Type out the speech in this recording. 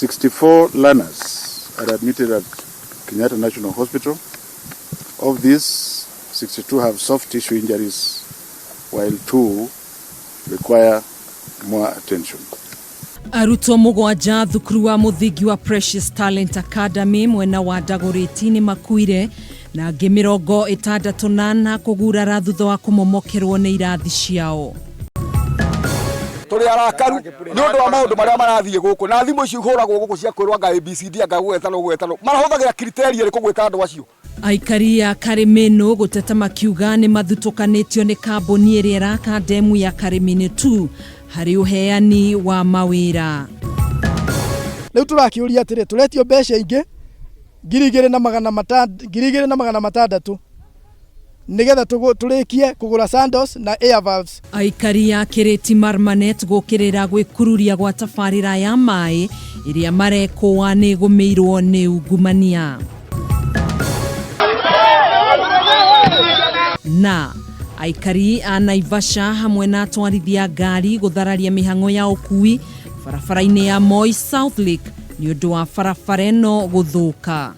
64 learners are admitted at Kenyatta National Hospital. Of these, 62 have soft tissue injuries, while 2 require more attention. Arutwo mũgwanja thukuru wa mũthingi wa Precious Talent Academy mwena wa Dagoretti nĩ makuire na angĩ 64 kũgurara thutha wa kũmomokerwo nĩ irathi ciao. Tũrĩ arakaru nĩ ũndũ wa maũndũ marĩa marathiĩ gũkũ na thimũ icio ihũragwo gũkũ cia kwĩrwo anga ABCD anga gũgetanwo gũgetanwo marahũthagĩra criteria ĩrĩkũ gwĩta andũ acio? Aikari a Karĩmĩnũ gũteta makiuga nĩ mathutũkanĩtio nĩ kambuni ĩrĩa ĩraka ndemu ya Karĩmĩnũ 2 harĩ ũheani wa mawĩra. Rĩu tũrakĩũria atĩrĩ, tũretio mbeca ingĩ 2600 nĩgetha tũrĩkie kũgũra sandals na air valves. Aikari a Kĩrĩti Marmanet gũkĩrĩra gwĩkururia gwa tabarĩra ya maĩ ĩrĩa marekũa nĩ ĩgũmĩirwo nĩ ungumania. Na aikari a Naivasha hamwe na atwarithia ngari gũthararia mĩhang'o ya ũkui barabara-inĩ ya Moi South Lake nĩ ũndũ wa barabara ĩno gũthũka.